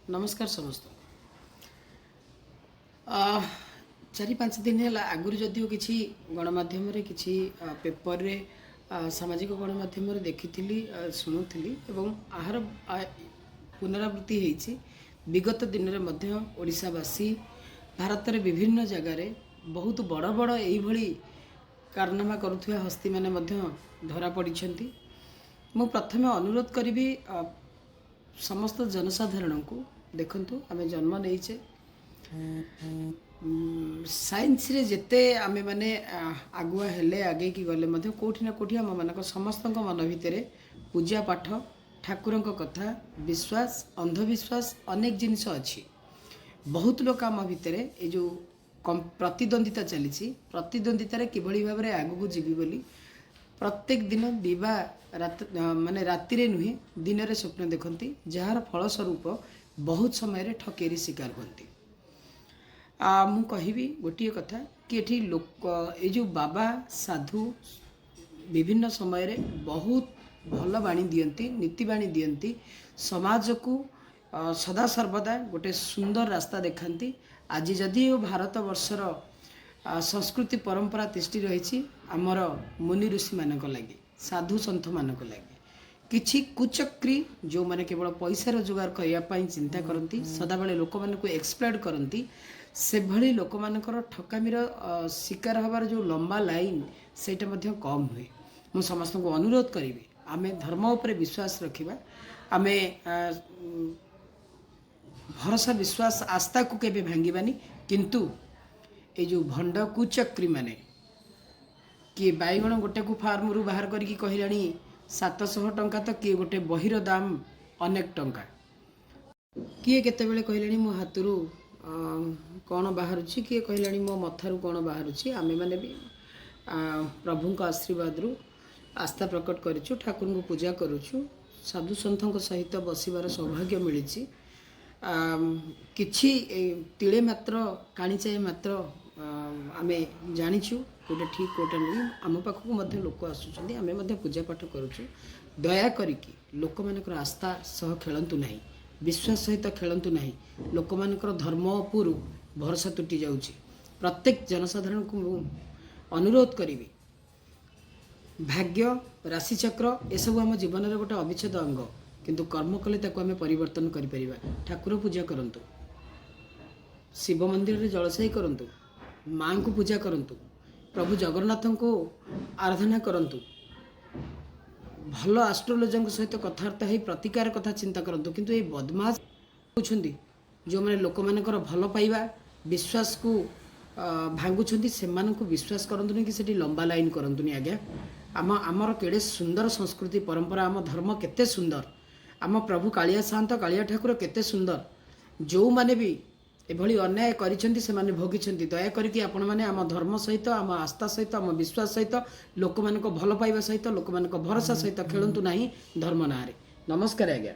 ନମସ୍କାର ସମସ୍ତଙ୍କୁ। 4-5 ଦିନ ହେଲା, ଆଗରୁ ଯଦିଓ କିଛି ଗଣମାଧ୍ୟମରେ, କିଛି ପେପରରେ, ସାମାଜିକ ଗଣମାଧ୍ୟମରେ ଦେଖିଥିଲି, ଶୁଣୁଥିଲି ଏବଂ ଏହାର ପୁନରାବୃତ୍ତି ହେଇଛି। ବିଗତ ଦିନରେ ମଧ୍ୟ ଓଡ଼ିଶାବାସୀ, ଭାରତରେ ବିଭିନ୍ନ ଜାଗାରେ ବହୁତ ବଡ଼ ବଡ଼ ଏଇଭଳି କାରନାମା କରୁଥିବା ହସ୍ତିମାନେ ମଧ୍ୟ ଧରା ପଡ଼ିଛନ୍ତି। ମୁଁ ପ୍ରଥମେ ଅନୁରୋଧ କରିବି ସମସ୍ତ ଜନସାଧାରଣଙ୍କୁ, ଦେଖନ୍ତୁ, ଆମେ ଜନ୍ମ ନେଇଛେ। ସାଇନ୍ସରେ ଯେତେ ଆମେମାନେ ଆଗୁଆ ହେଲେ, ଆଗେଇକି ଗଲେ ମଧ୍ୟ କେଉଁଠି ନା କେଉଁଠି ଆମମାନଙ୍କ ସମସ୍ତଙ୍କ ମନ ଭିତରେ ପୂଜା ପାଠ, ଠାକୁରଙ୍କ କଥା, ବିଶ୍ୱାସ, ଅନ୍ଧବିଶ୍ୱାସ ଅନେକ ଜିନିଷ ଅଛି। ବହୁତ ଲୋକ ଆମ ଭିତରେ ଏ ଯେଉଁ ପ୍ରତିଦ୍ୱନ୍ଦିତା ଚାଲିଛି, ପ୍ରତିଦ୍ୱନ୍ଦିତାରେ କିଭଳି ଭାବରେ ଆଗକୁ ଯିବି ବୋଲି ପ୍ରତ୍ୟେକ ଦିନ ଦିବା ରାତ, ମାନେ ରାତିରେ ନୁହେଁ, ଦିନରେ ସ୍ୱପ୍ନ ଦେଖନ୍ତି, ଯାହାର ଫଳସ୍ୱରୂପ ବହୁତ ସମୟରେ ଠକେଇର ଶିକାର ହୁଅନ୍ତି। ମୁଁ କହିବି ଗୋଟିଏ କଥା କି ଏଠି ଲୋକ, ଏଇ ଯେଉଁ ବାବା, ସାଧୁ ବିଭିନ୍ନ ସମୟରେ ବହୁତ ଭଲ ବାଣୀ ଦିଅନ୍ତି, ନୀତିବାଣୀ ଦିଅନ୍ତି, ସମାଜକୁ ସଦାସର୍ବଦା ଗୋଟେ ସୁନ୍ଦର ରାସ୍ତା ଦେଖାନ୍ତି। ଆଜି ଯଦିଓ ଭାରତ ବର୍ଷର ସଂସ୍କୃତି ପରମ୍ପରା ତିଷ୍ଠି ରହିଛି ଆମର ମୁନି ଋଷିମାନଙ୍କ ଲାଗି, ସାଧୁ ସନ୍ଥମାନଙ୍କ ଲାଗି, କିଛି କୁଚକ୍ରି ଯେଉଁମାନେ କେବଳ ପଇସା ରୋଜଗାର କରିବା ପାଇଁ ଚିନ୍ତା କରନ୍ତି, ସଦାବେଳେ ଲୋକମାନଙ୍କୁ ଏକ୍ସପ୍ଲଏଟ୍ କରନ୍ତି, ସେଭଳି ଲୋକମାନଙ୍କର ଠକାମିର ଶିକାର ହେବାର ଯେଉଁ ଲମ୍ବା ଲାଇନ୍, ସେଇଟା ମଧ୍ୟ କମ୍ ନୁହେଁ। ମୁଁ ସମସ୍ତଙ୍କୁ ଅନୁରୋଧ କରିବି, ଆମେ ଧର୍ମ ଉପରେ ବିଶ୍ୱାସ ରଖିବା। ଆମେ ଭରସା, ବିଶ୍ୱାସ, ଆସ୍ଥାକୁ କେବେ ଭାଙ୍ଗିବାନି। କିନ୍ତୁ ଏଇ ଯେଉଁ ଭଣ୍ଡ କୁଚକ୍ରି ମାନେ, କିଏ ବାଇଗଣ ଗୋଟେକୁ ଫାର୍ମରୁ ବାହାର କରିକି କହିଲାଣି 700 ଟଙ୍କା ତ କିଏ ଗୋଟେ ବହିର ଦାମ ଅନେକ ଟଙ୍କା, କିଏ କେତେବେଳେ କହିଲାଣି ମୋ ହାତରୁ କ'ଣ ବାହାରୁଛି, କିଏ କହିଲାଣି ମୋ ମଥାରୁ କ'ଣ ବାହାରୁଛି। ଆମେମାନେ ବି ପ୍ରଭୁଙ୍କ ଆଶୀର୍ବାଦରୁ ଆସ୍ଥା ପ୍ରକଟ କରିଛୁ, ଠାକୁରଙ୍କୁ ପୂଜା କରୁଛୁ, ସାଧୁ ସନ୍ଥଙ୍କ ସହିତ ବସିବାର ସୌଭାଗ୍ୟ ମିଳିଛି। କିଛି ତିଳେ ମାତ୍ର, କାଣିଚାଏ ମାତ୍ର ଆମେ ଜାଣିଛୁ କେଉଁଟା ଠିକ୍, କେଉଁଟା ନୁହେଁ। ଆମ ପାଖକୁ ମଧ୍ୟ ଲୋକ ଆସୁଛନ୍ତି, ଆମେ ମଧ୍ୟ ପୂଜା ପାଠ କରୁଛୁ। ଦୟା କରିକି ଲୋକମାନଙ୍କର ଆସ୍ଥା ସହ ଖେଳନ୍ତୁ ନାହିଁ, ବିଶ୍ୱାସ ସହିତ ଖେଳନ୍ତୁ ନାହିଁ। ଲୋକମାନଙ୍କର ଧର୍ମ ଉପରୁ ଭରସା ତୁଟି ଯାଉଛି। ପ୍ରତ୍ୟେକ ଜନସାଧାରଣଙ୍କୁ ମୁଁ ଅନୁରୋଧ କରିବି, ଭାଗ୍ୟ, ରାଶିଚକ୍ର ଏସବୁ ଆମ ଜୀବନର ଗୋଟେ ଅବିଚ୍ଛେଦ ଅଙ୍ଗ, କିନ୍ତୁ କର୍ମ କଲେ ତାକୁ ଆମେ ପରିବର୍ତ୍ତନ କରିପାରିବା। ଠାକୁର ପୂଜା କରନ୍ତୁ, ଶିବ ମନ୍ଦିରରେ ଜଳଛାଇ କରନ୍ତୁ, ମାଙ୍କୁ ପୂଜା କରନ୍ତୁ, ପ୍ରଭୁ ଜଗନ୍ନାଥଙ୍କୁ ଆରାଧନା କରନ୍ତୁ, ଭଲ ଆଷ୍ଟ୍ରୋଲୋଜରଙ୍କ ସହିତ କଥାବାର୍ତ୍ତା ହେଇ ପ୍ରତିକାର କଥା ଚିନ୍ତା କରନ୍ତୁ। କିନ୍ତୁ ଏଇ ବଦମାସ ହେଉଛନ୍ତି, ଯେଉଁମାନେ ଲୋକମାନଙ୍କର ଭଲ ପାଇବା, ବିଶ୍ୱାସକୁ ଭାଙ୍ଗୁଛନ୍ତି, ସେମାନଙ୍କୁ ବିଶ୍ୱାସ କରନ୍ତୁନି କି ସେଠି ଲମ୍ବା ଲାଇନ୍ କରନ୍ତୁନି ଆଜ୍ଞା। ଆମର କେଡ଼େ ସୁନ୍ଦର ସଂସ୍କୃତି ପରମ୍ପରା, ଆମ ଧର୍ମ କେତେ ସୁନ୍ଦର, ଆମ ପ୍ରଭୁ କାଳିଆ ସାଆନ୍ତ, କାଳିଆ ଠାକୁର କେତେ ସୁନ୍ଦର। ଯେଉଁମାନେ ବି ଏଭଳି ଅନ୍ୟାୟ କରିଛନ୍ତି, ସେମାନେ ଭୋଗିଛନ୍ତି। ଦୟା କରିକି ଆପଣମାନେ ଆମ ଧର୍ମ ସହିତ, ଆମ ଆସ୍ଥା ସହିତ, ଆମ ବିଶ୍ୱାସ ସହିତ, ଲୋକମାନଙ୍କ ଭଲ ପାଇବା ସହିତ, ଲୋକମାନଙ୍କ ଭରସା ସହିତ ଖେଳନ୍ତୁ ନାହିଁ ଧର୍ମ ନାଁରେ। ନମସ୍କାର ଆଜ୍ଞା।